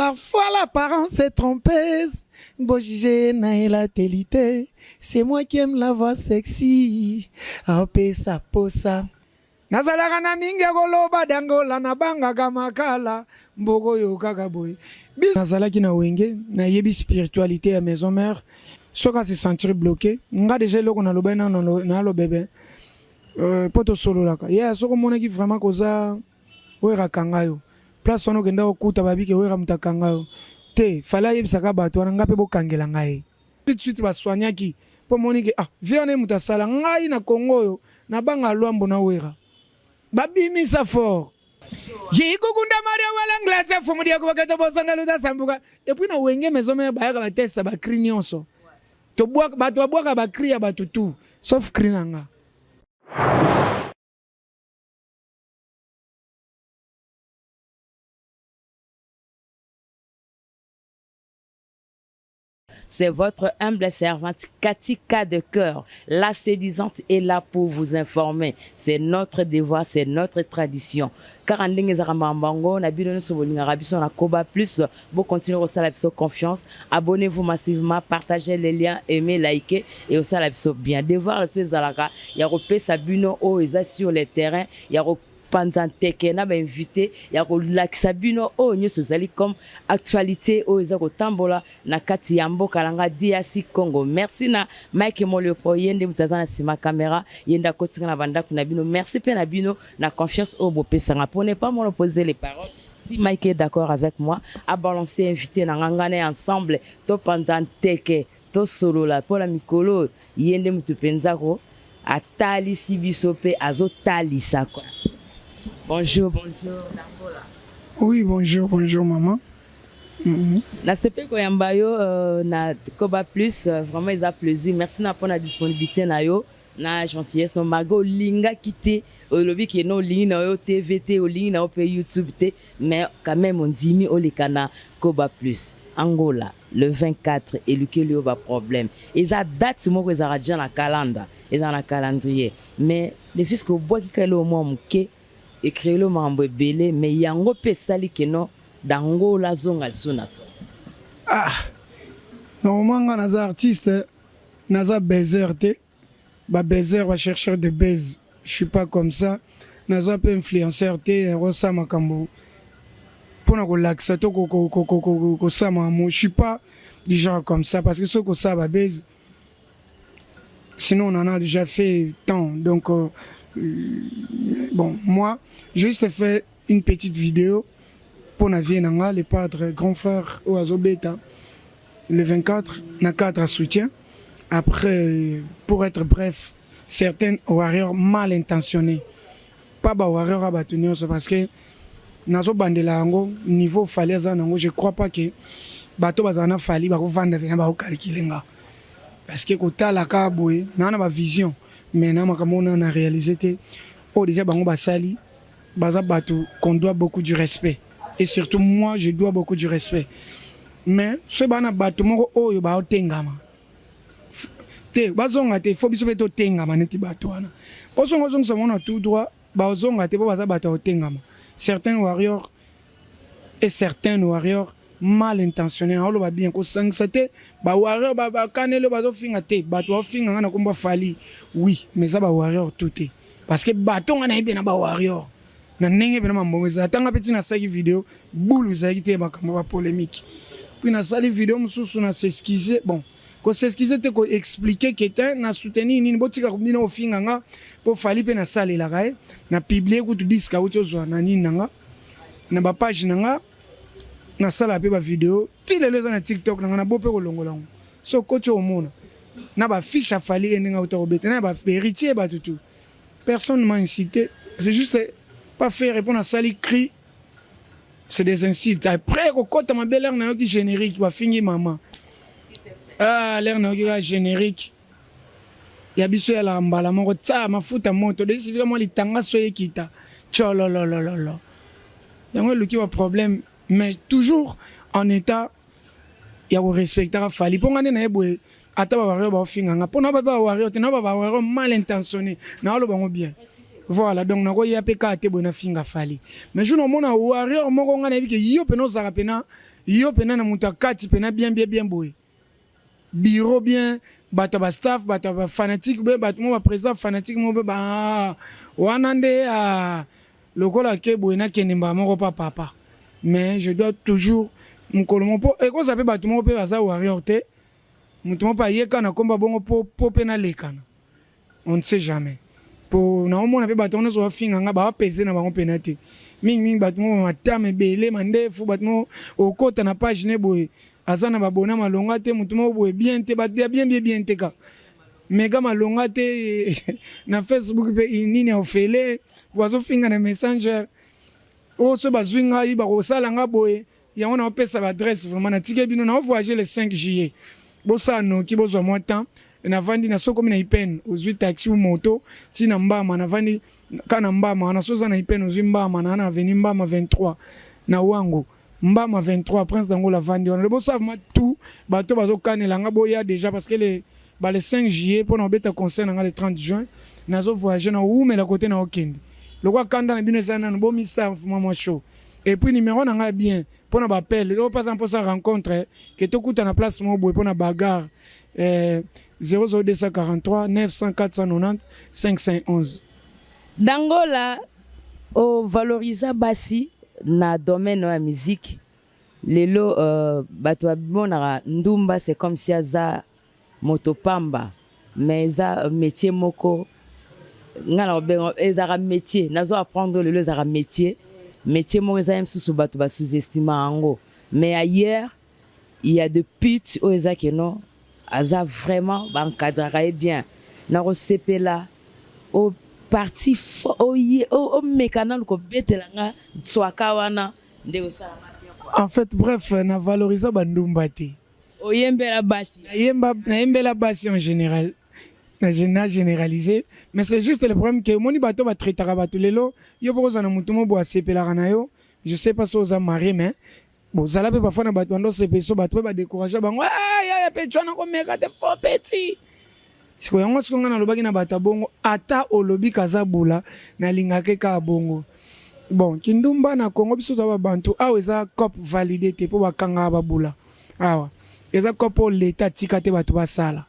Parfois l'apparence est trompeuse, bojuge na elateli te. C'est moi qui aime la voix sexy, apesa posa. Nazalaka na mingi ya koloba dangola nabangaka makala mboka oyo kaka boye. Biso nazalaki na wenge, nayebi spiritualité ya maison mère. Soki a se sentir bloqué, nga déjà eloko nalobaki nano nalobebe mpo tosololaka. Ye soki omonaki vraiment koza Wera akanga yo. Place wana okenda kokuta babike Wera moto akanga yo. Te, fallait ayebisaka bato wana nga mpe bokangela ngai. Tout de suite basoignaki mpo omoni ke ah vie wana ye moto asala ngai na Congo oyo nabanga Luambo na Wera. Babimisa fort. Jikukunda Mario wala nglace fumu dia kubaketo bosanga luta sambuka. Et puis na Wenge maison mère bayaka ba testa ba cri nyonso. Tobwaka bato babwaka ba cri ya bato tout sauf cri na nga. C'est votre humble servante Katika de cœur. La séduisante est là pour vous informer. C'est notre devoir, c'est notre tradition. Kaka ndenge ezalaka makambo yango na bino nyonso bolingaka biso na Koba Plus, bo continuer kosala biso confiance. Abonnez-vous massivement, partagez les liens, aimez, likez et osala biso bien. Devoir na biso ezalaka ya kopesa bino oyo eza sur le terrain, ya kopanza nteke na ba invité, ya kolakisa bino oyo nyonso ezali comme actualité oyo eza kotambola na kati ya mboka na nga DRC Congo. Merci na Mike Moliopo, ye nde moto aza na nsima caméra, ye nde akotinga na bandako na bino. Merci mpe na bino na confiance oyo bopesanga. Pour ne pas monopoliser les paroles, si Mike est d'accord avec moi, a balancer invité na nga nga na ye ensemble topanza nteke tosolola mpo na mikolo ye nde moto mpenza ko atalisi biso mpe azotalisa quoi. Bonjour, bonjour Dangola. Oui, bonjour, bonjour maman. Nasepeli koyamba yo na Koba Plus, vraiment eza plaisir. Merci na mpona disponibilité na yo na gentillesse no, malgré olingaki te, olobi ke no olingi na yo TV te, olingi na yo mpe YouTube te, mais quand même ondimi oleka na Koba Plus. Angola le 24 elukeli yo ba problème, eza date moko ezalaka déjà na kalanda, ezala na calendrier, mais le fils obwaki ka eloko mwa moke ecréeli yo makambo ebele, mais yango mpe esali ke no Dangola azonga lisusu na to. Ah, normalement nga naza artiste, naza baiser te. Ba baiser, ba chercheur de buzz, je suis pas comme ça. Naza pe influenceur te, nakosala makambo mpona kolakisa to kosala makambo. Je suis pas du genre comme ça parce que soki kosala ba buzz, sinon on en a déjà fait tant. Donc bon, moi j'ai juste fait une petite vidéo pour na vie na nga, le padre grand frère oyo azobeta le 24 na cadre soutien. Après, pour être bref, certains warriors mal intentionnés, pas ba warriors ya bato nyonso, parce que nazobandela yango niveau Fally aza nango, je crois pas que bato bazala na Fally bakovanda pena bakokalkile nga, parce que kotala kaka boye naa na bavision, mais na makambo oyo na réalise te. Oyo déjà bango basali, baza bato qu'on doit beaucoup du respect, et surtout moi je dois beaucoup du respect. Mais soki baa na bato moko oyo baotengama te, bazonga te. Fo biso mpe totengama neti bato wana. Ozonga, ozongisa bango na tout droit, bazonga te mpo baza bato ya kotengama. Certains warriors et certains warriors mal intentionné, naoloba bien, kosangisa te bawarrior bakaneli oyo bazofinga te. Bato baofinga nga na kombo Fally, oui, mais eza bawarrior tout te, parce que bato nga nayebi na bawarrior na ndenge pena mambongo eza. Atanga mpe ntina nasalaki video bulu ezalaki te makambo ya bapolémique. Puis nasali video mosusu na s'excuse, bon, kos'excuse te, koexpliquer ke te na soutenir nini, botika bino kofinga nga mpo Fally mpe nasalelaka ye. Na publie kutu disque auti ozwa na nini na nga na bapage na nga, nasala mpe bavideo ti lelo eza na TikTok na nga na bo mpe kolongola yango. So okoti, omona na bafiche ya Fally ye ndenge auta kobeta na bahéritier bato tu. Personne m'a incité, c'est juste pas faire mpo nasali cri, c'est des insultes. Après kokota mabe, l'heure nayoki générique bafingi mama, ah, l'heure nayoki kaka générique ya biso yalaka mbala moko tia mafuta moto desifika mwa litanga so ekita tsololololo, yango eluki baproblème. Mais toujours en état ya korespectaka Fally, mpo nga nde naye boye, ata bawario baofinga nga mpo na bawario te, na bawario mal intentionné, naoloba yango bien. Voilà, donc nakoya mpe kaka te boye nafinga Fally, mais jour naomona warrior moko nga nayebi ke yo mpena ozalaka mpena. Yo pena na moto akati pena bien bien bien boye. Bureau bien bato ya ba staff, bato ya ba fanatique be bato mo ba président fanatique mo be ba wana nde ah, lokola ke boye nakende mbala moko pa papa. Mais je dois toujours mokolo moko po ekozala mpe bato moko mpe baza warrior te, moto moko mpe ayeka na komba bongo po mpe nalekana. On ne sait jamais. Po naomona mpe bato nyonso bafinga nga bapese na bango mpena te, mingimingi bato moko matama ebele mandefu, bato moko okota na page ne boye aza na babona malonga te, moto moko boye bien te, bato ya bien bien bien te kaka mega malonga te na Facebook mpe nini ya ofele bazofinga na Messenger oyo so bazwi ngai bakosala nga boye. Yango naopesa ba adresse vraiment natike bino nao voyager le 5 juillet, bosala noki bozwa mwa temps. Navandi na sokomi na Ipene, ozwi taxi ou moto ti na Mbama, navandi ka na Mbama wana. So oza na Ipene, ozwi Mbama na avenue Mbama 23 na Wango, Mbama 23, Prince Dangola avandi wana. Bosala vraiment tout, bato bazokanela nga boya déjà parce que le 5 juillet mpona kobeta concert na nga le 30 juin. Nazo voyager na owumela kote na okende lokwa kanda na bino eza nanu bomisa vraiment mwa chaud. Et puis numéro na ngai bien mpona ba appel oyo mpasa mposa rencontre ke tokuta na place moko boye mpona bagarre, 00243 900 490 511. Dangola ovalorisa basi na domaine ya musique. Lelo bato bamonaka ndumba, c'est comme si aza moto pamba, mais eza métier moko. Nga na kobenga ezalaka métier, nazo apprendre lelo ezalaka métier moko. Eza ye mosusu bato basous-estima yango, mais ailleurs il y a de putes oyo eza keno aza vraiment baencadraka ye bien. Na kosepela o parti oye omeka nanu kobetela nga tswaka wana nde osalanga bien quoi. En fait, bref, na valorisa bandumba te. Oyembela basi. Nayembela basi en général, na généralisé, mais c'est juste le problème ke omoni bato batraitaka bato lelo. Yo mpo kozala na motu mo boye asepelaka na yo, je sais pas so oza marié, mais bozala mpe parfois na bato bando osepeli so bato mpe badécourage bango: yaya mpe cwana komeka te, faux petit. Sikoyo yango sikoyo ngai nalobaki na bato ya bongo, ata olobi kaza bula, nalingaka kaka bongo. Bon, kindumba na Congo, biso toza babantu awa, eza coop validé te mpo bakangaka babula awa. Eza coop oyo leta atika te bato basala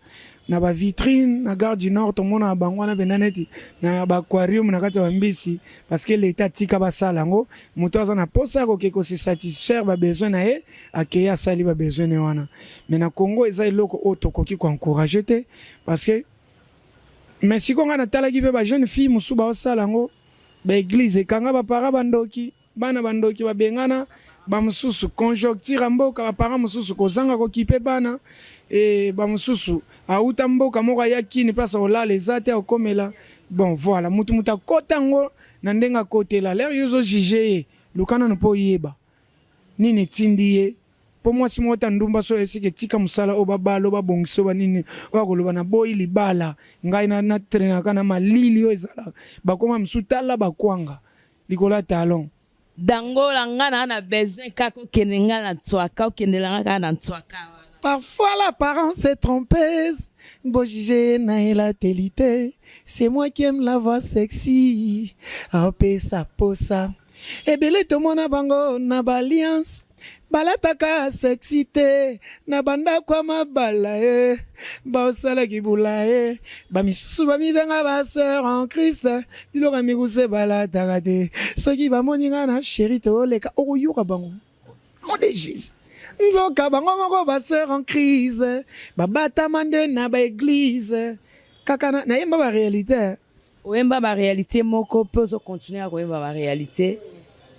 na bavitrine na Gare du Nord. Tomonaka bango wana mpenza neti na baaquarium na kati ya bambisi, parce que leta atika basala yango. Moto aza na posa ya koke kose satisfaire babesoin na ye, akei asali babesoin ne wana. Mais na Congo eza eloko oyo tokoki koencourage te, parce que, mais sikoyo ngai natalaki mpe bajeune fille mosusu baosala yango, baeglise ekanga bapara bandoki, bana bandoki babengana bamosusu, conjoncture ya mboka, baparent mosusu kozanga kokipe bana e bamosusu auta mboka moko aya kini, place olala eza te, akomela. Bon, voilà, mutu akota yango na ndenge akotela lere. Yo ozojuge ye, luka nano mpo oyeba nini etindi ye. Mpo mwasi moko ta ndumba so esika etika mosala oyo babala oyo babongisa oyo banini oyo akoloba na boyi libala, ngai natrenaka na malili oyo ezalaka bakoma mosusu tala bakwanga likolo ya talon. Dangola, nga na besoin kaka okende nga na ntswaka, okendela nga kaka na ntswaka wana. Parfois l'apparence est trompeuse. Bon, juger na la. C'est moi qui aime la voix sexy. Apesa posa. Ebele tomona bango na baalliance, balataka sexy te na bandako ya mabala ye, baosalaki bula ye. Bamisusu bamibenga basœur en Christ, biloko ya mikuse balataka te. Soki bamoni nga na chéri tooleka, okoyoka bango nom de Jésus. Nzoka bango moko basœur en crise, babatama nde na baeglise kaka nayemba baréalité. Oyemba baréalité moko mpe ozokontinue ya koyemba baréalité.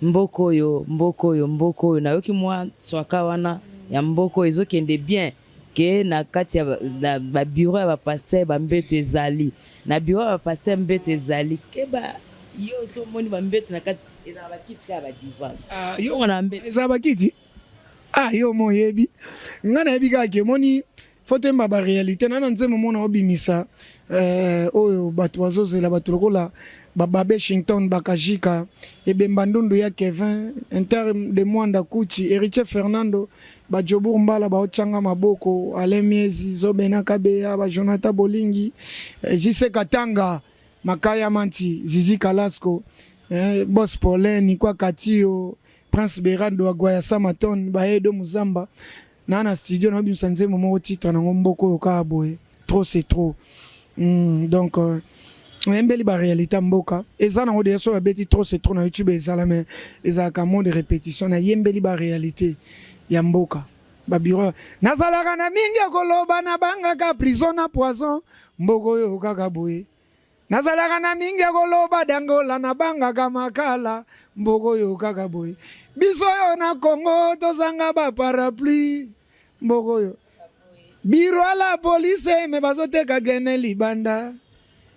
Mboka oyo, mboka oyo, mboka oyo, nayoki mwa swaka wana ya mboka oyo ezokende bien ke na kati ya babureau ya bapasteur bambeto ezali, na bureau ya bapasteur mbeto ezali. Keba yo, ozomoni bambeto na kati ezala bakiti kaka badivan. Ah, yo bongo na bambeto. Eza bakiti. Ah, yo mo oyebi, nga nayebi kaka ke omoni fo toyemba baréalité na nzembo mona obimisa oyo bato bazozela, bato lokola bababe Shington, bakajika ebemba ndundu ya Kevin Inter de Mwanda Kuchi, Héritier Fernando, bajobur Mbala baotyanga maboko, Alain Miezi, Zobena Kabeya, bajonathan Bolingi, JC Katanga, Makaya Manti, Zizi Kalasco, Bos Paulin, Nikwa Katio. Prince Berando Agwaya Samaton Baedo Muzamba na na studio na bimisa nzembo moko titre nango mboko oyo kaka boye trop c'est trop. Donc nayembeli baréalité ya mboka eza nango deja. So babeti trop c'est trop na YouTube, ezala, mais ezalaka mot de répétition. Nayembeli baréalité ya mboka, babiro nazalaka na mingi ya koloba, nabangaka prison na poison. Mboka oyo kaka boye, nazalaka na mingi ya koloba, dangola nabangaka makala. Mboka oyo kaka boye, biso oyo na Congo tozanga baparapluie. Mboka oyo biro ala police me bazoteka gene libanda.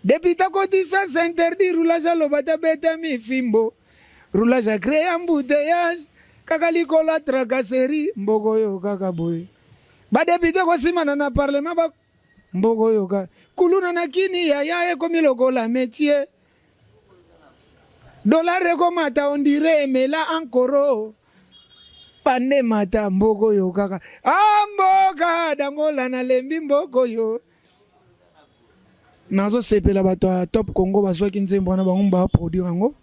Depuis takoti sens interdit, roulage aloba tabetami fimbo, roulage acrée embouteillage kaka likolo ya tracasserie. Mboka oyo kaka boye, badéputé kosimana na parlement ba. Mboka oyo kaka kuluna na kini yaya ekomi lokola métier. Dollar ekomata, on dirait emela ankoro pande mata. Mboka oyo kaka a mboka dangola, nalembi mboka oyo. Nazosepela bato ya Top Congo bazwaki nzembo wana, bango baproduire yango.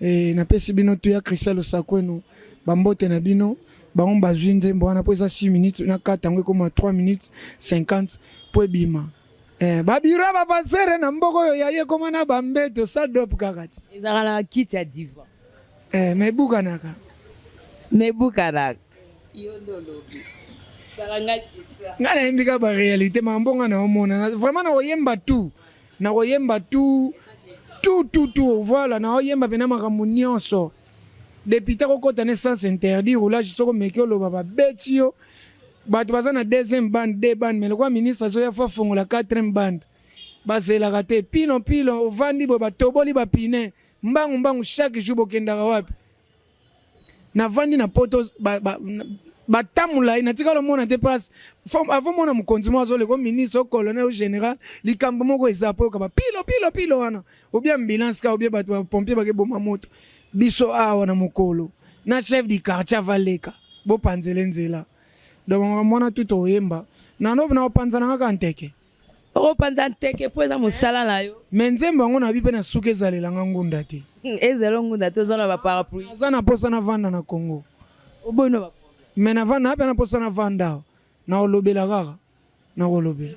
Napesi bino tu ya Christian Losakweno bambote na bino. Bango bazwi nzembo wana mpo eza 6 minutes, na kata yango ekoma 3 minutes 50 mpo ebima. Babiro ya bapasere na mboka oyo yaye ekoma na bambeto sadop kaka ti. Ezalaka na kiti ya divan. Me ebukanaka. Me ebukanaka, yo nde olobi salanga. Ngai nayembi kaka baréalité, makambo nga naomona. Vraiment nakoyemba tout, nakoyemba tout, tout, tout, tout. Voilà, naoyemba mpena makambo nyonso. Député akokɔta ne sens interdit, roulage soko omeki oloba, babeti yo. Bato baza na deuxième bande, deux bande, mais lokola ministre azoya, fo afongola quatrième bande. Bazelaka te pino pilo, ovandi boye, batoboli bapine mbangu mbangu. Chaque jour bokendaka wapi? Navandi na poto batamula ye, natikala omona te place avomona mokonzi moko azoleka, o ministre, o colonel, o général, likambo moko eza po yoka bapilo pilo pilo wana, obia ambulance kaka, obia bato bapompier bakeboma moto. Biso awa na mokolo na chef du quartier avaleka, bopanzele nzela. Donc makambo wana tu toyemba nano na opanzana kaka nteke. Okopanza nteke mpo eza mosala na yo. Me nzembo yango nabi mpe na suki ezalelanga ngunda te. Ezala ngunda te, oza na baparapluie. Aza na mposa navanda na Congo. Oboyi no. Me navanda ape na mposa navanda awa, nakolobela kaka, nakolobela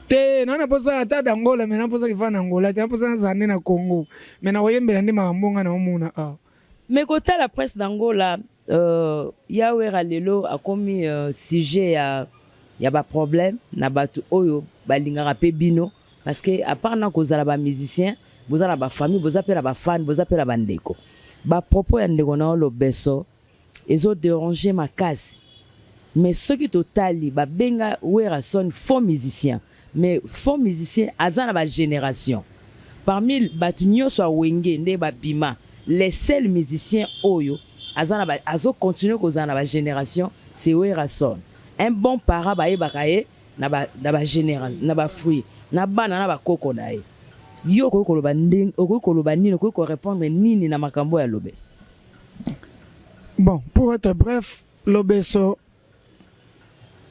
te. Na mposa ata dangola, me na mposa kivanda Angola te, na mposa nazala nde na Congo, me nakoyembela nde makambo nga naomona awa. Me kotala Prince d'Angola, ya Wera lelo akomi sujet ya baproblème na bato oyo balingaka mpe bino, parce que à part na kozala bamusicien, boza na bafamille, boza mpe na bafane, boza mpe na bandeko. Bapropos ya ndeko na yo Lobeso ezodéranger makasi. Mais soki totali, babenga Werason faux musicien, mais faux musicien aza na bagénération. Parmi bato nyonso ya Wenge nde babima, les seuls musiciens oyo aza na azocontinue kozala na bagénération, c'est Werason. Un bon parent, bayebaka ye na bagénération, na bafruit, na bana, na bakoko na ye. Yo okoki koloba ndenge, okoki koloba nini, okoki korépondre nini na makambo ya Lobeso? Bon, pour être bref, Lobeso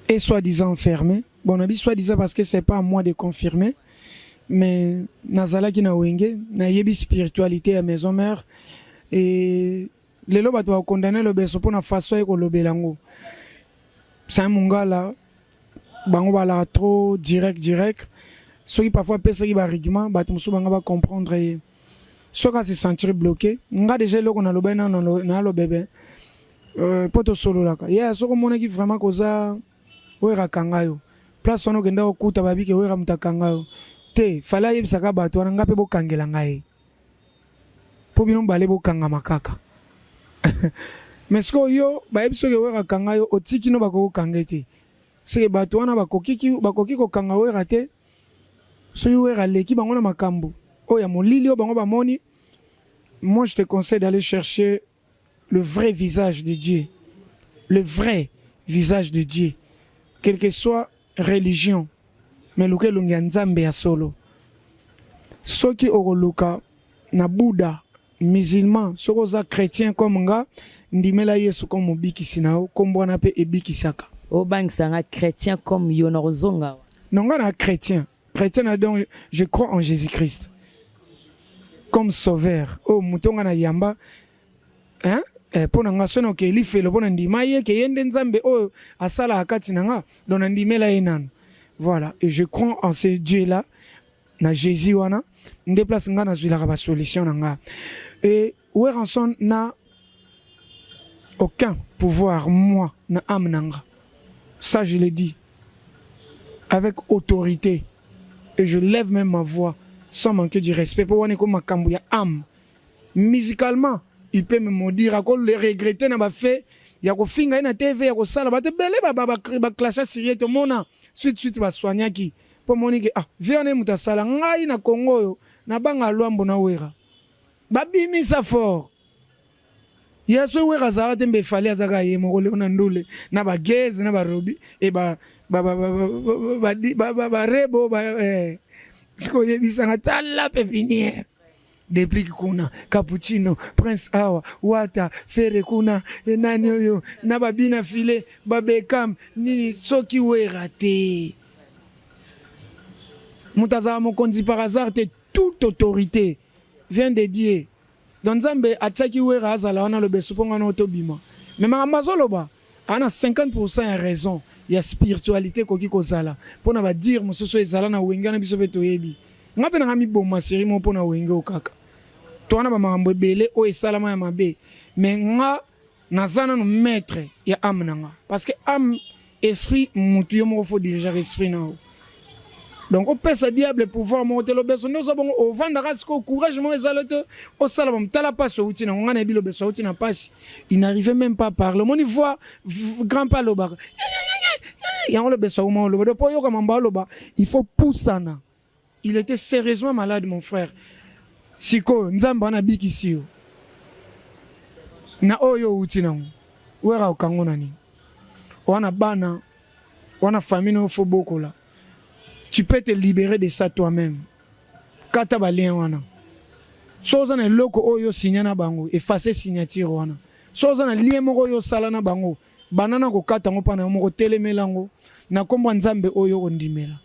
est soi-disant enfermé. Bon, on a dit soi-disant parce que c'est pas à moi de confirmer, mais nazalaki na Wenge, nayebi spiritualité ya maison mère. Et lelo bato bakondamner Lobeso mpona façon ye kolobela yango. C'est un mongala, bango balaka trop direct direct. Soki parfois apesaki bariguement, bato mosusu banga bacomprendre ye. Soki ase sentir bloqué, nga déjà eloko nalobai nano nalobebe mpo tosololaka ye. Soki omonaki vraiment koza Wera akanga yo, place wana okenda kokuta babike Wera moto akanga yo te, fale ayebisaka bato wana nga mpe bokangela ngai ye, mpo bino mibale bokangama kaka. Mais sikoyo yo bayebi soki Wera akanga yo, otiki no bakoki kokanga ye te. Soki bato wana bakoki kokanga Wera te, soki Wera aleki bango na makambo oyo ya molili oyo bango bamoni. Moi, je te conseille d'aller chercher le vrai visage de Dieu, le vrai visage de Dieu, quelle que soit religion, mais luka elongi ya Nzambe ya solo. Soki okoluka na Bouddha, musulman, soki oza chrétien comme nga, ndimela Yesu comme mobikisi na yo. Nkombo wana mpe ebikisaka. Obangisanga chrétien comme yo na kozonga wa. Non, nga na chrétien, chrétien na, donc je crois en Jésus Christ comme sauveur oyo moto nga na yamba, hein? Mpo na nga, soki nakokende lifelo mpo na ndima ye ke ye nde Nzambe oyo asalaka kati na nga, donc nandimela ye nanu. Voilà, et je crois en ce Dieu là, na Jésus wana nde place nga nazwilaka basolution na nga. Et Werrason n'a aucun pouvoir, moi, na âme na nga. Ça, je le dis avec autorité et je lève même ma voix sans manquer du respect po wana ekoma makambo ya âme. Musicalement, il peut me maudire, ako le regretter na bafe ya kofinga ye na TV, ya kosala bato ebele baclasha sur ye. Tomona suite suite basoignaki mpo moni ke ah, vie wana ye moto asala ngai na Kongo oyo nabanga Lwambo na Wera babimisa fort ya so. Wera azalaka te, mbe efali azaka ye moko leo na ndule na bageze na barobi e barebo. Sikoyo oyebisanga, tala pépinière, Déplique kuna, Cappuccino, Prince awa, Wata, Fere kuna, nani oyo na babina file babekam nini. Soki Wera te, moto azala mokonzi par hasard te. Toute autorité vient de Dieu. Donc Nzambe atiaki Wera azala wana lobeso mpo ngana tobima. Mais makambo azoloba ana 50 ya raison ya spiritualité ekoki kozala mpona badire mosusu ezala na Wenge wana. Biso mpe toyebi, nga mpe nanga miboma série moko mpona Wenge oyo kaka to wana bamakambo ebele oyo esalama ya mabe. Mais nga naza nano maître ya âme na nga, parce que âme, esprit, mutu yo moko faut diriger esprit na yo. Donc opesa diable pouvoir moko te. Lobeso nde oza bongo, ovandaka sikoyo, courage moko ezala te, osala bamotala mpasi outi nango. Ngai nayebi lobeso auti na mpasi, il n'arrivait même pas à parler. Omoni voix grand pa alobaka yango, lobeso auma oloba do mpo oyoka mambo aloba, il faut pusana. Il était sérieusement malade, mon frère. Sikoyo Nzambe wana abikisi yo na oyo outi nango. Wera okango na nini wana? Bana wana, famille na yo, faut bokola. Tu peux te libérer de ça toi-même. Kata balien wana. So oza na eloko oyo osinya na bango, efface signature wana. So oza na lien moko oyo osala na bango, banda na kokata yango mpa na yo moko, telemela yango na nkombo ya Nzambe oyo okondimela.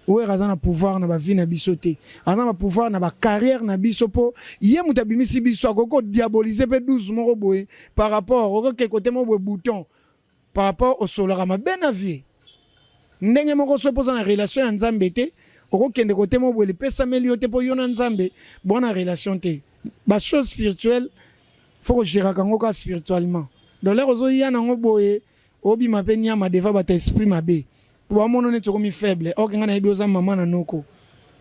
Wera aza na pouvoir na bavie na biso te, aza na pouvoir na bacarrière na biso mpo ye moto abimisi biso. Akoki kodiaboliser mpe 12 moko boye par rapport okoke kote moko boye, bouton par rapport osolaka mabe na vie ndenge moko. So mpo oza na relation ya Nzambe te, okokende kote moko boye, lipesameli yo te mpo yo na Nzambe bona relation te. Bachose spirituelle, faut kogéraka yango kaka spirituellement. Donc lere ozoya nango boye, obima mpe nyama devant bato, esprit mabe po bamona neti okomi faible. Oke, ngai nayebi oza mama na noko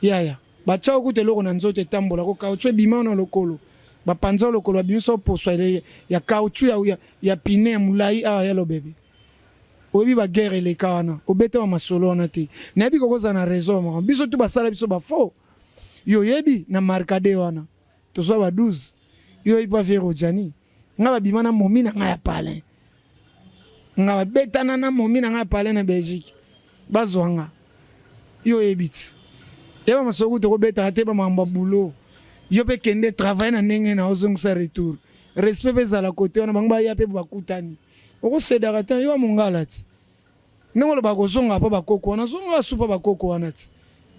yaya, batya okuta eloko na nzoto etambola ko caoutchouc ebima na lokolo, bapanza lokolo, babimisa poso ya caoutchouc ya pine ya molai awa ya lobebe. Oyebi baguerre eleka wana, obetama masolo wana te. Nayebi kokozala na raison moko, biso tu basala biso bafaux. Yo oyebi na markade wana tozwa ba 12. Yo oyebi pa vieux Rojani, nga babima na momi na ngai ya palin, nga babetana na momi na ngai ya palin na Belgique, bazwa nga. Yo oyebi ti yeba masolo kutu tokobetaka te bamakambo ya bulo. Yo mpe kende travaille na ndenge na ozongisa retour, respect mpe ezala kote wana. Bango baya mpe bakutani, okosedaka te. Yo ya mongala ti ndenge olobaka kozonga mpo bakoko wana, zonga asu mpo bakoko wana ti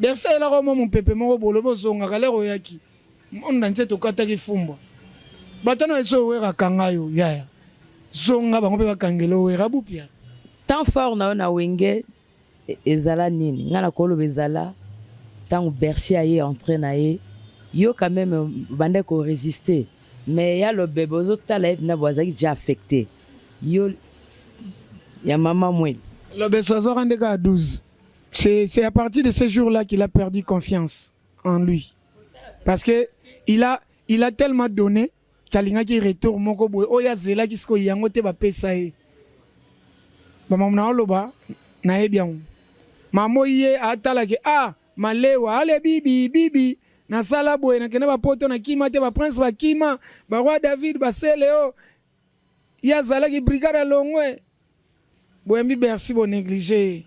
Bercy ayelaka mwa mopepe moko bolobi ozongaka. Lere oyaki monde entier, tokataki fumbwa bato wana eso Owera akanga yo yaya, zonga, bango mpe bakangela Owera bupia. Temps fort na yo na Wenge ezala nini? Ngai nakoloba ezala ntango Bercy aye entré na ye. Yo quand même bandaki korésister, mais ya lobebe ozotala ye mpena bo azalaki déjà affecté. Yo ya mama mweli. Lobeso azwaka nde kaka 12. C'est à partir de ce jour-là qu'il a perdu confiance en lui, parce que il a tellement donné qu'alingaki retour moko boye oyo azelaki. Sikoyo yango te bapesa ye bamamu na oloba, nayebi yango mamo ye atalaki ah malewa ale bibi bibi nasala boye, nakende bapoto, nakima te, baprince bakima, baroi David basele oyo ye azalaki brigade alongwe boyambi Bercy bonéglige.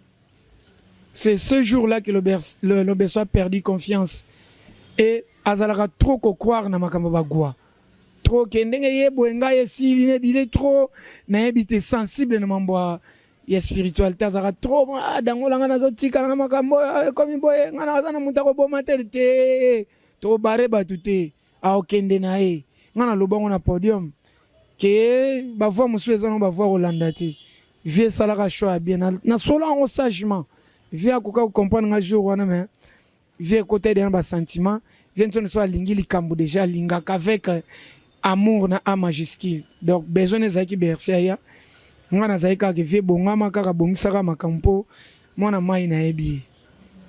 C'est ce jour-là que Lobeso a perdu confiance et azalaka trop kocroire na makambo bagwa trop ke ndenge ye boye ngai esili nedi. Il est trop, nayebi te, sensible na mambo ya spiritualité. Azalaka trop ah, dangola ngai nazotika nanga makambo oyo ekomi boye, ngai naza na moto akoboma te te, tokobare bato te, aokende na ye. Ngai nalobango na podium. Ke ba voix mosusu eza nango ba voix kolanda te. Vie esalaka choix ya bien. Na solo yango sagement. Vie akoka ko comprendre nga jour wana mais vie ekota deja na ba sentiment. Vie nso so alingi likambo deja alingaka avec amour na A majuscule. Donc besoin ezalaki Bercy aya. Nga nazali kaka ke vie bongama kaka bongisaka makambo mpo mwana mai nayebi ye.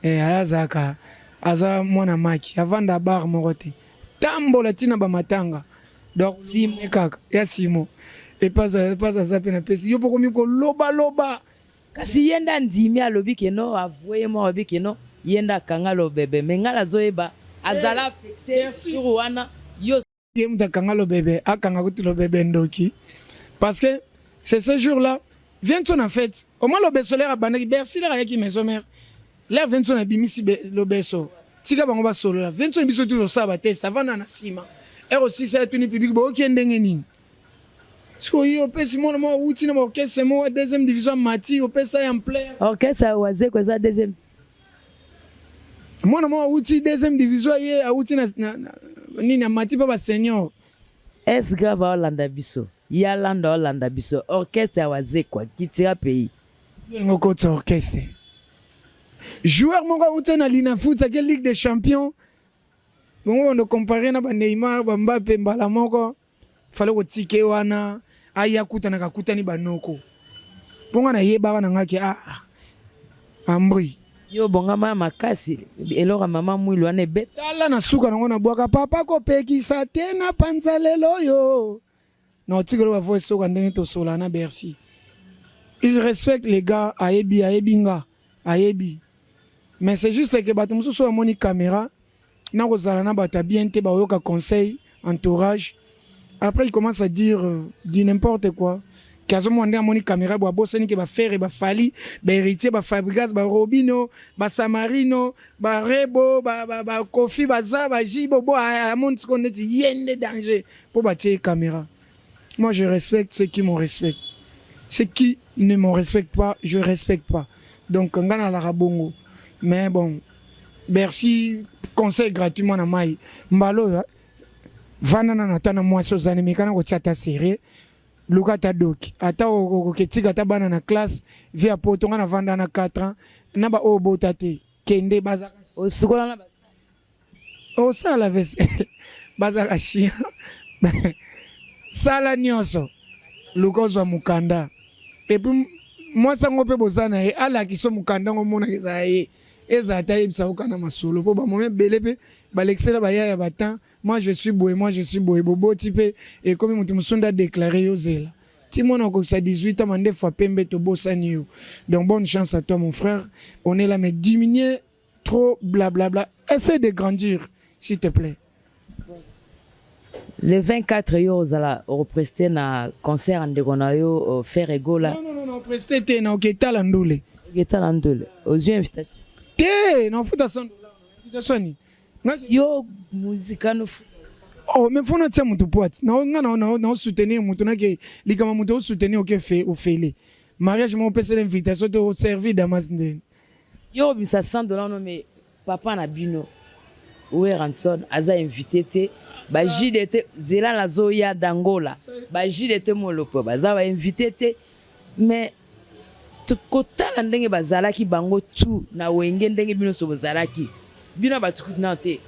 Eh, aya azalaka aza mwana maki avanda bar moko te tambola ntina bamatanga donc simo kaka ya simo epasa epasa aza mpe napesi yo mpo komi kolobaloba. Kasi ye nde andimi, alobi ke no, avoue ye moko, alobi ke no, ye nde akanga lobebe, mais ngai nazoyeba azala affecté jour wana yo. Ye moto akanga lobebe, akanga kutu lobebe ndoki, parce que c'est ce jour là Vienson, en fait au moins lobeso lere abandaki Bercy, lere ayaki maison mère, lere Vienson abimisi lobeso, tika bango basolola. Vienson, biso tu tosala batest, avanda na nsima ere osisa etuni public boyoki ye ndenge nini. Sikoyo opesi mwana moko awuti na baorchestre moko ya deuxième division, mati opesa ye ampleur. Orchestre ya Wazeko eza deuxième. Mwana moko awuti deuxième division, ye awuti na nini, amati mpe basenior. Es grave, aolanda biso, ya landa aolanda biso. Orchestre ya Wazekwa kitira pays. Olingo okotisa orchestre, joueur moko awuti na Linafoot, ake Ligue des champions, bongo bando compare na baneymar, bambape mbala moko. Fale kotika ye wana aya akutanaka, akutani banoko mpo nga nayebaka na ngaki ah, ambri. Yo bongama makasi, eloko ya mama mwilu wana ebeta. Tala na suka nango nabwaka papa kopekisa te na panza lelo oyo na otikelo bavo esoka ndenge tosola na Bercy. Il respecte les gars, ayebi, ayebi nga, ayebi, mais c'est juste que bato mosusu oyo amoni caméra na kozala na bato ya bien te, baoyoka conseil entourage, après il commence à dire du n'importe quoi, ke azomona ndenge amoni caméra bo abosani ke baFerre, baFally, baHéritier, baFabregas, baRobino, baSamarino, barebo, baKofi, baza bajibo bo amoni sikoyo neti ye nde danger mpo batie ye caméra. Moi, je respecte ceux qui me respectent. Ceux qui ne me respectent pas, je respecte pas. Donc nga nalaka bongo. Mais bon, Bercy, conseil gratuitement na mai mbala oyo, vanda nano ata na mwasi ozali, meka na kotia ata sérieux, luka ata doki, ata okoketika ata bana na classe. Vie ya poto, nga navanda na 4 ans na baoyo obota te, kende bazaka. Osukola na Osala vaisselle, bazalaka chien, sala nyonso, luka ozwa mokanda. Et puis mwasi yango mpe boza na ye, alakisa mokanda yango, omonaka ezala ye, ezala te, ayebisa okana masolo mpo bamoma ebele mpe balekisela baya ya batemps. Moi je suis boye, moi je suis boye, boboti mpe ekomi moto mosusu nde adéclare yo. Zela ti mwana okokisa 18 ans, mandefu pembe, tobosani yo. Donc bonne chance à toi, mon frère, on est là, mais diminuer trop blablabla, essaie de grandir, s'il te plaît. Le 24, yo ozala okopreste na concert ya ndeko na yo Ferre Gola? Non, non, non, preste te, na oketala ndule. Oketala ndule. Ozwi invitation? Te, na ofuta 100 $, invitation nini? Yo muzikano. Oh, mais fona tia motu poite na nga na osoutenir motu nake likambo motu osoutenir oke fe ofele mariage mo opesela invitation te, oservi damas ndeni. Yo obimisa 100 $, no, mais papa na bino Werrason aza invité te, bajide te, zela nazoya dangola, bajide te, molopo baza bainvité te. Mais kotala ndenge bazalaki bango tu na Wenge, ndenge bino nyonso bozalaki, bino bato kutu nano te,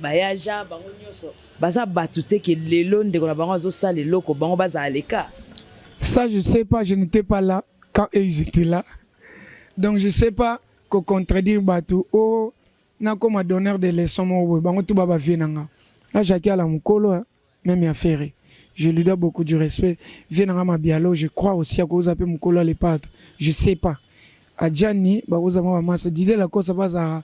bayaja bango nyonso baza bato te ke lelo ndeko na bango azosala eloko, bango bazala leka. Ça, je sais pas, je n'étais pas là quand eux ils étaient là, donc je sais pas ko contredire bato o nakoma donneur de leçon moko boye. Bango tu ba bavie na nga na Jacki ala mokolo, même ya Ferre, je lui dois beaucoup du respect. Vie na nga Mabialo, je crois aussi akoza mpe mokolo ya Le Padre, je sais pas, Adjani bakoza mwa bamasa, Didie Lakosa bazala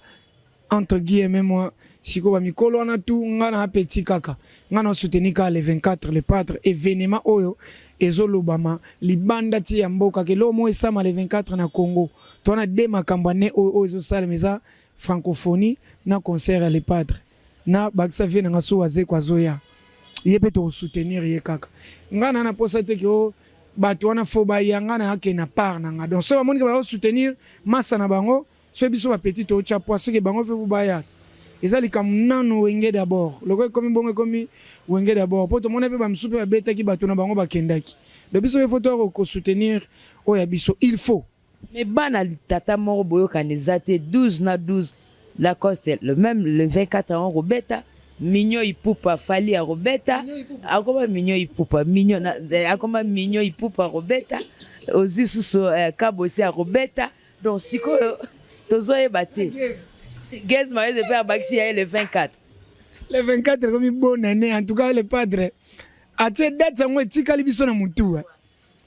entre guillemets. Moi sikoyo bamikolo wana tu, nga na apeti kaka, nga na soutenir kaka le 24, Le Padre, événement oyo ezolobama libanda ti ya mboka ke eloko moko esama le 24 na Congo. To wana de makambo ane oyo oyo ezosalema eza francophonie na concert ya Le Padre na bakisa vie na nga. So Azeko azoya, ye mpe tokosoutenir ye kaka. Nga na posa te ke o bato wana fo baya, nga na ake na part na nga. Donc so bamoni ke bazosoutenir masa na bango, so biso bapetit totya poa, seke bango mpe po baya te. Eza likambo nano Wenge d'abord, loko ekomi bongo ekomi. Wenge d'abord, mpo tomona mpe bamosusu mpe babetaki bato na bango bakendaki. Donc biso mpe faut toya kosoutenir oyo ya biso, il faut. Mais bana tata moko boyokani eza te. 12 na 12, Lacoste le même le 24 yango kobeta Mignon Ipupa, Fally akobeta, akoma Mignon Ipupa, Mignon akoma Mignon Ipupa akobeta, ozwi susu Kabosi akobeta. Donc sikoyo tozoyeba te. Gaz Mawete mpe abakisi ya ye le 24. Le 24 ekomi bonne année. En tout cas, le padre atie date yango, etikali biso na motu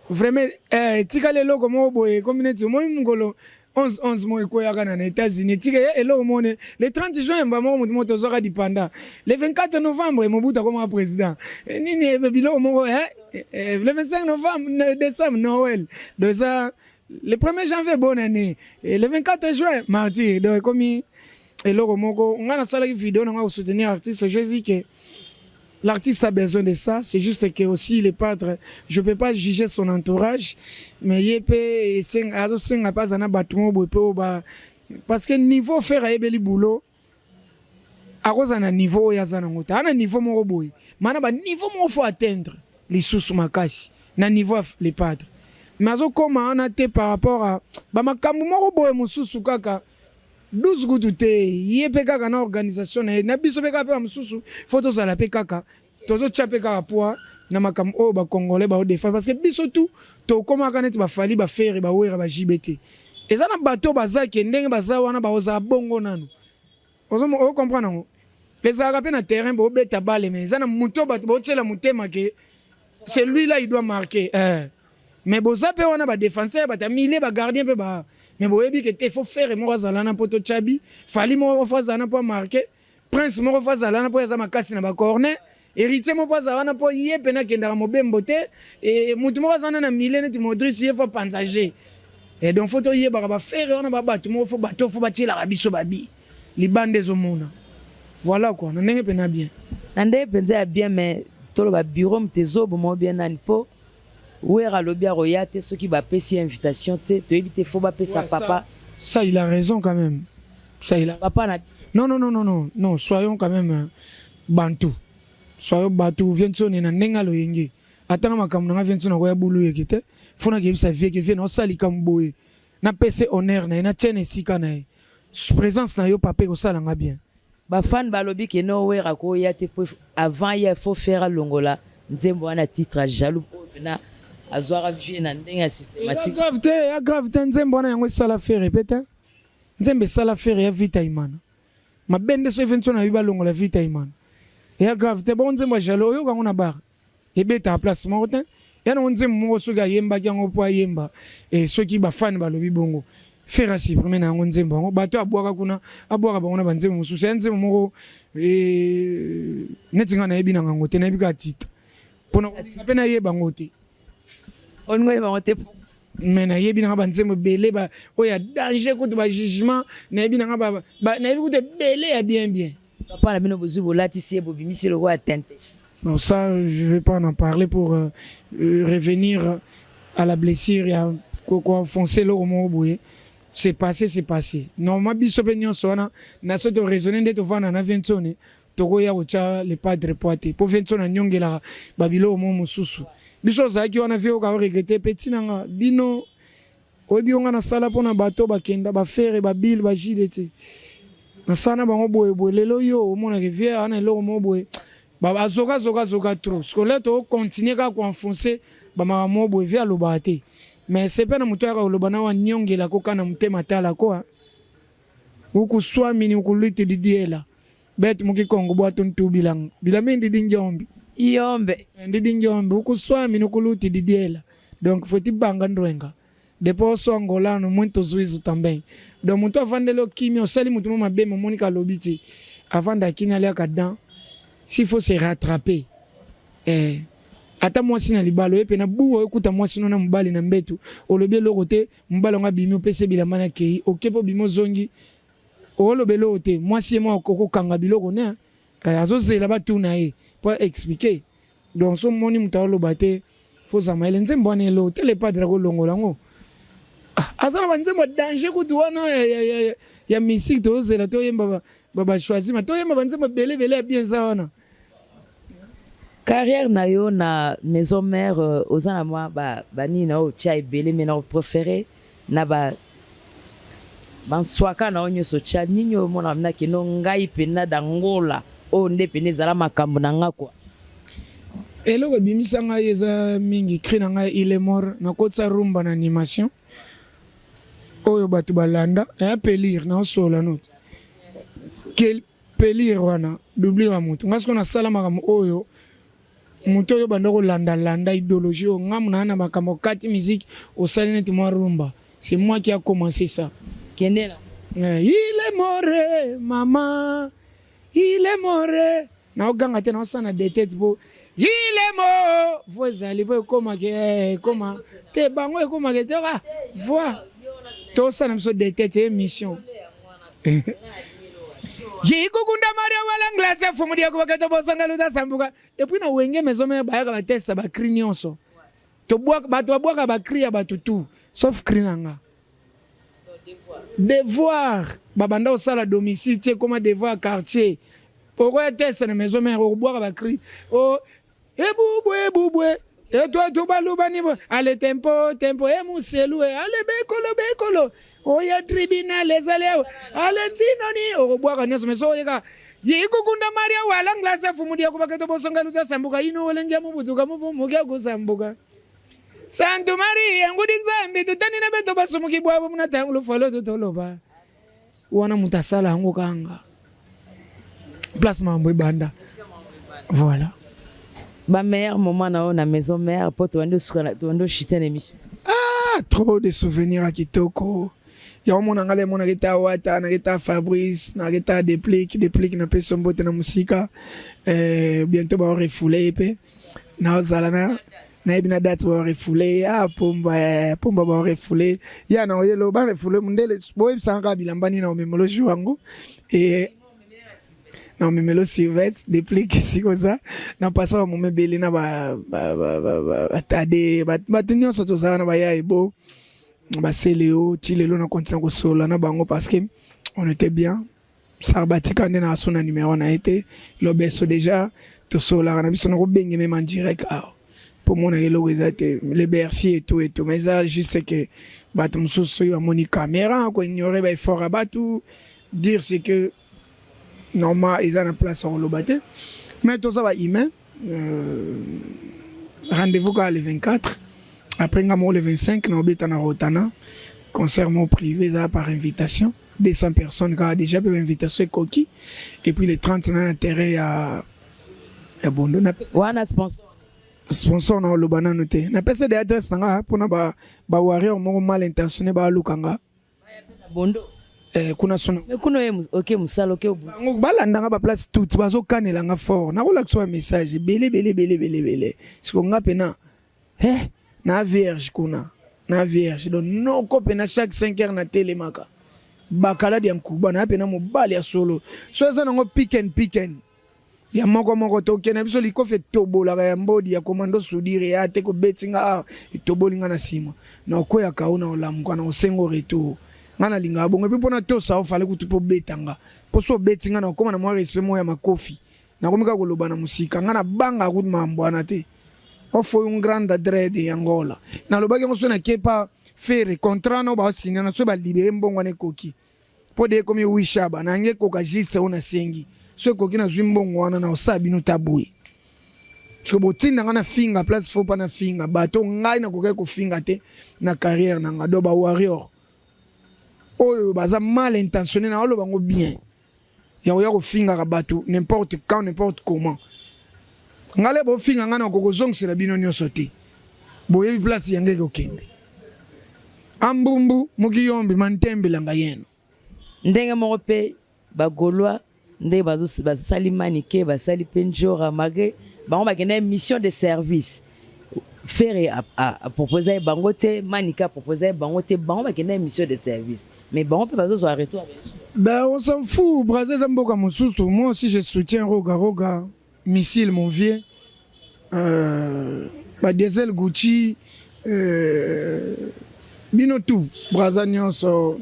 vraiment. Etikali eloko moko boye, ekomi neti omoi mokolo 11 11 moko ekweyaka na États-Unis, etika eloko moko ne le 30 juin mba moko motu moko tozwaka dipanda, le 24 novembre Mobutu akomaka président, nini, biloko moko, le 25 novembre, décembre, Noël. Donc eza le 1er janvier bonne année et le 24 juin martyr. Donc ekomi eloko moko. Ngai nasalaki video na ngai kosoutenir artiste. J'ai vu que l'artiste a besoin de ça. C'est juste que aussi le padre, je peux pas juger son entourage, mais ye mpe azosenga mpe aza na bato moko boye mpe oyo ba, parce que niveau Ferre ayebeli boulot, akozala na niveau oyo aza nango te. Aa na niveau moko boye, mana baniveau moko faut atteindre lisusu makasi na niveau ya le padre, mais azokóma wana te par rapport à bamakambo moko boye mosusu. Kaka 12 kutu te, ye mpe kaka na organisation na ye na biso mpe kaka mpe bamosusu faut tozala mpe kaka tozotia mpe kaka poids na makambo oyo bacongolais baodéfendre, parce que biso tu tokomaka neti baFally, baFerre, baWerra, baJB te. Eza na bato oyo baza ke ndenge baza wana, bakozala bongo nanu. Ocomprendre yango, ezalaka mpe na terrain, bobeta bale, mais eza na moto oyo bato baotiela motema ke celui là il doit marquer. Mais boza mpe wana badéfenseur, bato ya milieu, bagardien mpe ba, mais boyebi ke te, faut Ferre moko azala wana mpo totya. Fally moko faut azala wana mpo amarquer, Prince moko faut azala wana mpo aza makasi na bacorner, Héritier moko azala wana mpo ye pene akendaka mobembo te, e mutu moko aza wana na milieu neti Modric, ye faut panza jeu. E donc faut toyebaka baFerre wana, babato moko faut bato faut batielaka biso babi libanda ezomona. Voilà quoi, na ndenge mpena bien. Na ndenge mpenza ya bien, mais toloba bureau moto ezoboma bien nani, mpo Wera alobi akoya te soki bapesi invitation te. Toyebi te, faut bapesa. Ouais, papa. Ça, il a raison quand même, ça il a Papa na Non, non, non, non, non, non, soyons quand même bantu, soyons bato. Vie ntsoni na ndenge aloyenge atanga makambo nanga, vie ntsoni akoya bulu yeke te. Faut nakeyebisa vie ke vie naosala likambo boye, napesa honneur na ye, natia na esika na ye. Présence na yo, papa, ekosalanga bien. Bafan balobi ke no, Wera koya te po avant ye faut Ferre alongola nzembo wana, titre ya jaloux oyo mpena azwaka vie na ndenge ya Eza systématique. grave te, ya grave te. Nzembo wana yango esala Ferre pe te. Nzembo esala Ferre ya Vita Imana mabe nde so efe nso na yebi balongola Vita Imana, eya grave te. Bongo nzembo ya jaloux oyoka yango na bar, ebetaka place moko te. Ya nango nzembo moko soki ayembaki yango mpo ayemba, soki bafani balobi bongo, Ferre asupprimer na yango nzembo yango. Bato abwaka kuna, abwaka bango na banzembo mosusu. Ya nzembo moko neti ngai nayebi na ngango te, nayebi kaka titre mpona kolinga mpe nayeba yango te. Olingo oyeba yango te? Mais nayebi nanga banzembo ebele oyo ya danger, kutu bajugement nayebi nanga nayebi kutu ebele ya bien bien. Papa na bino bozwi, bolatisi ye, bobimisi lokola tente. Non, ça, je vais pas en parler pour revenir à la blessure ya koenfoncer eloko moko boye. C'est passé, c'est passé. Normalement biso mpe nyonso wana na so toraisonne nde tovanda na Vinsone, tokoya kotya le padre po te, mpo Vinsone anyongelaka babiloko moko mosusu. Biso ozalaki wana, vie oka oregretter mpe ntinanga bino oyebi yo nga nasala mpona bato bakenda, baFerre, babile, bagile te, nasala na bango boye boye. Lelo yo omonaka vie wana eloko moko boye, azoka azoka azoka trop scolaire, tokocontinue kaka koenfoncer bamakambo moko boye. Vie alobaka te, mais sepe na moto ayaka koloba na wanyongela koka na motema tala koa ukuswamini ukulwiti didiela betu mukikongo bwatu ntubilanga bilami ndidi njombi. Yombe. Ndidi njombi ukuswamini ukuluti didiela. Donc faut tibanga ndwenga depois oso angolano muito zuizu também. Donc moto avandeli okimi, osali moto mo mabe, momonika alobi te, avanda akini, aliaka dan. S'il faut se rattraper, ata mwasi na libala oye pena bu oyokuta mwasi no na mobali na mbetu, olobi eloko te, mobali yango abimi, opesi bilamba na kei oke mpo obimi, ozongi, oloba eloko te, mwasi ye moko okokanga biloko ne, azozela batuna ye po expliquer. Donc so moni moto aoloba te, faut zama ele nzembo wana eloko te. Le padre akolongola yango. Ah, aza na banzembo ya danger kutu wana ya musique. Tozela toyemba bachoisi ma toyemba banzembo ebele ebele ya bien eza wana. Carrière na yo na maison mère, oza na mwa banini na oyo otya ebele, mais na préféré na ba banswaka na yo nyonso, otya nini oyo omonaka mena keno ngai mpena dangola oyo nde pene ezala makambo na nga kwa? Eloko ebimisa ngai eza mingi cri na ngai "Il est mort". Nakotisa rumba na animation oyo bato balanda eya pelire naosola note ke pelire wana doublure ya motu. Ngai sikoyo nasala makambo oyo moto oyo banda kolandalanda idéologie oyo ngamu naa na makambo kati musique osali neti mwa rumba. C'est moi qui a commencé ça. Kende na. Eh, il est mort, mama, il est mort. Naoganga te, naosala na detete po il est mort. Voix ezali po ekomake, ekoma te bango ekomake te. Ah, voix tosala biso detete émission jikukunda maria wala nglase fumu diako baketo bosanga luta sambuka. Et puis na Wenge Maison Mère bayaka batesta bacri nyonso. Bato babwaka bacri ya bato tout sauf cri na nga devoir. Babanda kosala domicile ti ekoma devoir quartier. Okoya teste na Maison Mère, okobwaka bacri o ebubwe ebubwe etwatu baluba nibo ale tempo tempo emuselu e ale bekolo bekolo oya tribunal ezali awa ale ntinoni okobwaka nyonso. Mais so oyeka yikukunda maria wala nglasa fumudia kubaketo bosonga luta sambuka ino olenge mubutuka muvumuke kusambuka Santu Maria ngudi Nzambi tutani na beto basumuki bwabo muna tangu lufalo tutoloba wana moto asala yango kanga place mambo ebanda, voilà. Bameilleur moment na oyo na Maison Mère, mpo tobandi osuka, tobandi oshite na émission. Ah, trop de souvenirs ya kitoko. Yango mona ngai lemo naketa Wata, naketa Fabrice, naketa Déplique. Déplique, napesi mbote na mosika. Bientôt baorefule ye mpe naozala na nayebi na date baorefule. Ah, Pomba, Pomba baorefule ya na oyelo barefule mondele. Boyebisanga kaka bilamba nini na omemelo jour yango e na omemelo survêt. Déplique esika oza na pasa bamoma ebele na batade bato nyonso tozala na baya ebo baseleo ti lelo na continue kosolola na bango parce que on était bien. Sarbatika nde na aso na numéro na ye te. Lobeso déjà tosololaka na biso na kobenge même en direct awa mpo monaka eloko eza te le Bercy eto eto. Mais eza juste que bato mosusu soki bamoni caméra koignore baeffort ya bato, dire c'est que normal eza na place ya koloba te. Mais toza bahumain. Rendez-vous kaka le 24. Après nga moko le 25 na obeta na Rotana, concert moko privé eza par invitation, 200 personnes kaka déjà mpe bainvitation ekoki. Et puis le 30 na terrain ya Bondo. Wana sponsor? Sponsor na oloba nanu te. Napesa de adresse na nga mpona bawarrior moko mal intentionné baaluka nga. Bondo. Kuna sona. Mais kuna oye oke mosala oke. Bango balandanga baplace toute bazokanelanga fort. Nakolakisa bamessage ebele ebele ebele ebele ebele. Siko nga mpena na vierge kuna na vierge, donc noko mpena chaque 5 heures natelemaka bakaladi ya nkuba na mpena mobali ya solo. So eza nango piken piken ya moko moko tokende biso likofi etobolaka ya mbodi ya komando sudire ya te kobeti nga awa etoboli nga na nsima na okweyaka o na olamuka na osengo retour. Nga nalingaka bongo. Et puis mpona tosa ofale kutu mpo obeta nga, mpo so obeti nga na okóma na mwa respect moko ya makofi. Nakomi kaka koloba na mosika, nga nabangaka kutu mambo wana te. Ofo un grande dread ya Ngola nalobaki yango. So nakepa Ferre contrat no baosinya na so balibere mbongo wana ekoki mpo de ekomi wishaba nange ekoka juste oyo nasengi. So ekoki nazwi mbongo wana na osala bino ta boye. Soki botinda nga na finga place fo mpa na finga bato ngai nakokaki kofinga te na carrière na nga. Do bawarrior oyo baza mal intentionné na oloba yango bien ya koya kofingaka bato n'importe quand, n'importe comment. Ngai le bofinga ngai nakoki kozongisela bino nyonso te. Boyebi place yange ekokende ambumbu mokiyombi mantembelanga yeno. Ndenge moko mpe bagaulois ndenge basali manike, basali mpe njora malgré bango bakenda mission de service. Ferre apropose ye bango te, Manike apropose ye bango te. Bango bakenda mission de service, mais bango mpe bazozwa retour. Ben, on s'en fout. Brazil eza mboka mosusu. Moi aussi je soutiens Roga Roga Missile, mon vieux, badiesel Gucci, bino tout Braza nyonso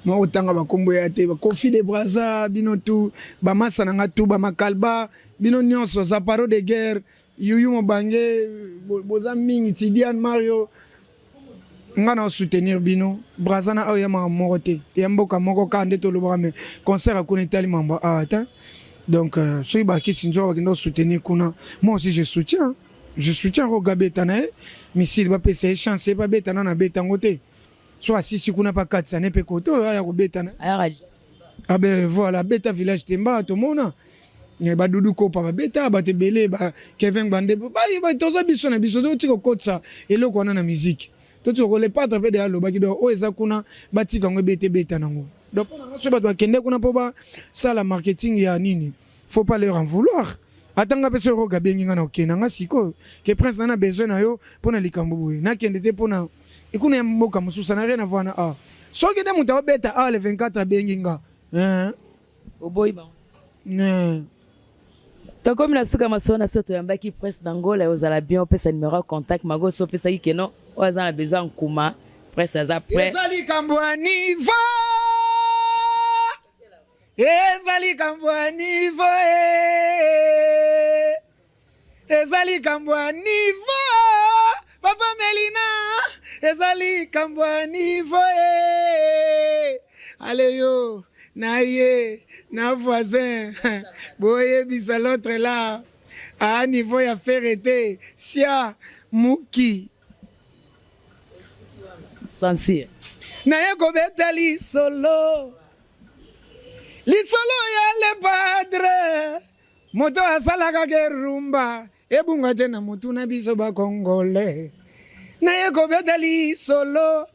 mwa kotanga bakombo ya te, bakofi de Braza, bino tout bamasa na nga tout bamakalba, bino nyonso zaparo de guerre. Yuyu Mobange, boza mingi, Tidiane Mario, nga na soutenir bino. Braza na oyo ya makambo moko te, ya mboka moko kaka nde tolobaka, mais concert akuna etali mambo awa te. Donc soki bakisi nzoka bakenda kosoutenir kuna, moi aussi je soutiens, je soutiens. Roga beta na ye misili, bapesa ye chance, ye babeta na beta yango te. So asisi kuna mpa katisa ne mpe kote oyo aya kobeta na abe, voilà, beta village Temba, tomona badudu kopa babeta, bato ebele ba Kevin Bande, toza biso na biso. Totika kokotisa eloko wana na musique, totika le padre mpe de alobaki. Donc oyo eza kuna, batika yango ebeta, ebeta nango. Donc mpo nanga, soki bato bakende kuna mpo basala marketing ya nini, faut pas leur en vouloir. Ata nga mpe soki Roga abengi nga na okende nga sikoyo ke prince na na besoin na yo mpo na likambo boye, nakende te mpona ekuna ya mboka mosusu, na rien à voir na awa. Soki nde moto aobeta awa le 24 abengi nga. Oboyi bango. Tokomi na suka masolo na so. Toyambaki Prince d'Angola. Ozala bien, opesa numéro ya contact mago. So opesaki keno oyo aza na besoin nkuma, Prince aza prêt. Eza likambo ya niveau, eza likambo ya niveau, eza likambo ya niveau, papa Melina, eza likambo ya niveau. Ale yo na ye na voisin, boyebisa l'autre là a niveau ya Ferre te, sia muki. Censure. Naye kobeta lisolo, lisolo ya le padre, moto asalaka ke rumba ebunga te na motu na biso bakongole. Naye kobeta lisolo,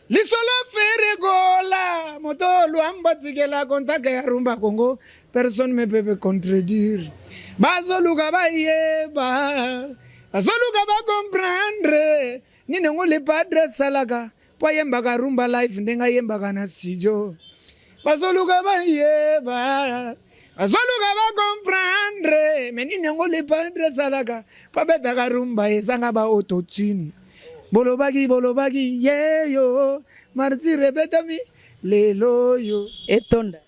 lisolo Ferre Gola, moto Lwambo atikela kontaka ya rumba Congo. Personne me peut contredire. Bazoluka bayeba, bazoluka bacomprendre nini yango le padre asalaka mpo ayembaka rumba live ndenge ayembaka na studio. Bazoluka bayeba, bazoluka bacomprendre me nini yango le padre asalaka mpo abetaka rumba ezanga ba autotune. Bolobaki, bolobaki yeyo martyr ebetami lelo oyo. Etonda.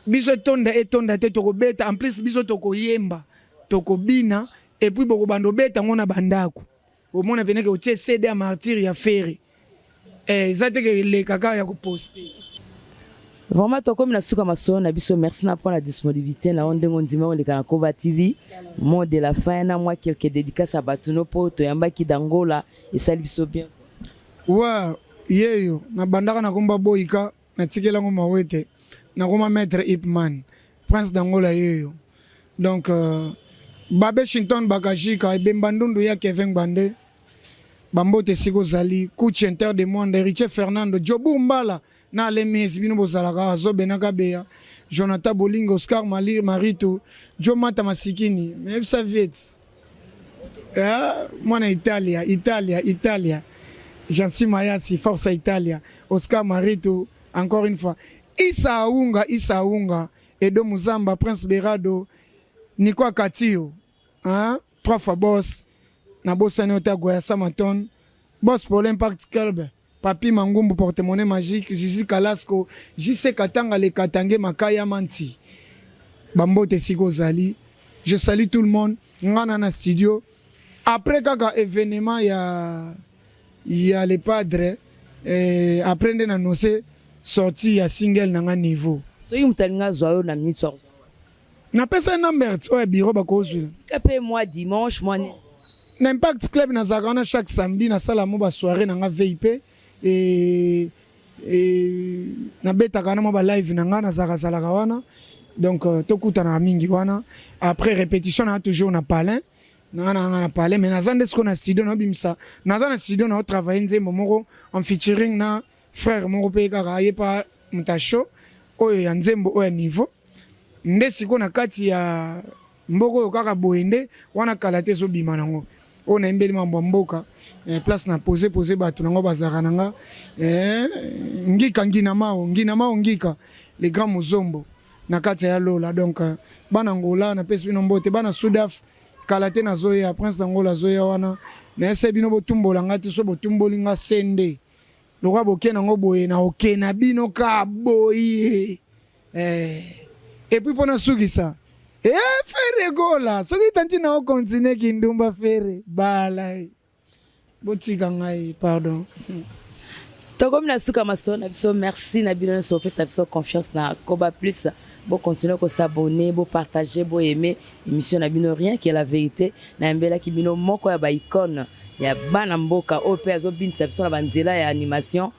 Biso etonda, etonda te, tokobeta. En plus biso tokoyemba, tokobina, et puis bokobanda obeta yango na bandako. Omona peneke otie CD ya Martyr ya Ferre, eza te ke eleka kaka ya koposte. Vraiment, tokomi na suka masolo na biso. Merci na mpona disponibilité na yo, ndenge ondima oleka na Koba TV. Mot de la fin na mwa quelques dédicaces ya bato no, mpo toyambaki d'Angola, esali biso bien. Wa yeyo nabandaka nakomba boyika, natikelango mawete, nakoma maître Ipman, Prince d'Angola yeyo. Donc babe Shinton Bakajika, ebemba ndundu ya Kevin Bande, bambote esika ozali, Kuchi Inter de Monde, Héritier Fernando Jobu Mbala na Alemesi, bino bozalaka azobenaka beya Jonathan Bolingo, Oscar Mali, Marito Jo Mata Masikini, meyebisa viet mwana Italia, Italia, Italia, Jansi Mayasi, Forza Italia, Oscar Marito encore une fois, Isa Aunga, Isa Aunga, Edo Muzamba, Prince Berado, Nico Akatio, hein? Trois fois boss nabosani otagwa ya Samaton, boss pour l'Impact Club, Papi Mangumbu, porte-monnaie magique, Zizi Kalasco, JC Katanga, le Katange Makaya Manti, bambote esika ozali. Je salue tout le monde. Nga na studio après kaka événement ya le padre, après nde na annonce sortie ya single na nga niveau. Soki moto alingi azwa yo na minute, soir? Napesa ye number oyo ya bureau, bakozwila. Sika mpe mwa dimanche, mwa nini? Na Impact Club nazalaka wana chaque samedi, nasala mo basoirée na nga vip e nabetaka wana mwa balive na nga, nazalaka wana. Donc tokutanaka mingi wana. Après répétition naa toujours na palin nanga na palin, mais naza nde sikoyo na studio, naobimisa, naza na studio naotravaille nzembo moko en featuring na frère moko mpe kaka aye pa moto show oyo ya nzembo oyo ya niveau nde sikoyo na kati ya mboka oyo kaka boye nde wana kala te ezobima nango oyo nayembeli mambo ya mboka, place na pose pose bato nango bazalaka na nga, ngika ngina mao ngina mao ngika le grand mozombo na kati ya lola. Donc bana Ngola, napesi bino mbote. Bana Sudaf, kala te nazoya, Prince Angola azoya wana. Nayese bino botumbola nga te, so botumboli nga sende lokwa boke nango boye na oke na bino ka boye. Et puis mpona sukisa. E Ferre Gola, soki tanti na okontinue kindumba, Ferre bala ye. Botika ngai, pardon. Tokomi na suka masolo na biso. Merci na bino nyonso opesa biso confiance na Koba Plus. Bocontinue kos'abonner, bopartage, boaime émission na bino Rien que la vérité. Nayambelaki bino moko ya baicône ya bana mboka oyo mpe azobinisa biso na banzela ya animation,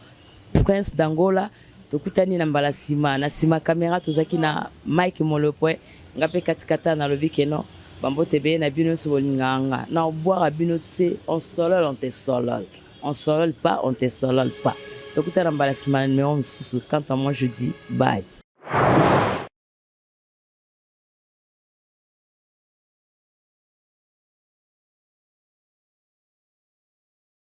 Prince d'Angola. Tokutani na mbala nsima. Na nsima caméra tozalaki na Mike Molopwe. Nga mpe katikata nalobi keno bambote ebele na bino nyonso bolingaka nga na obwaka bino te. On solole, on te solole, on solole pas, on te solole pas. Tokutana mbala nsima na numéro mosusu. Quant à moi, je dis bye.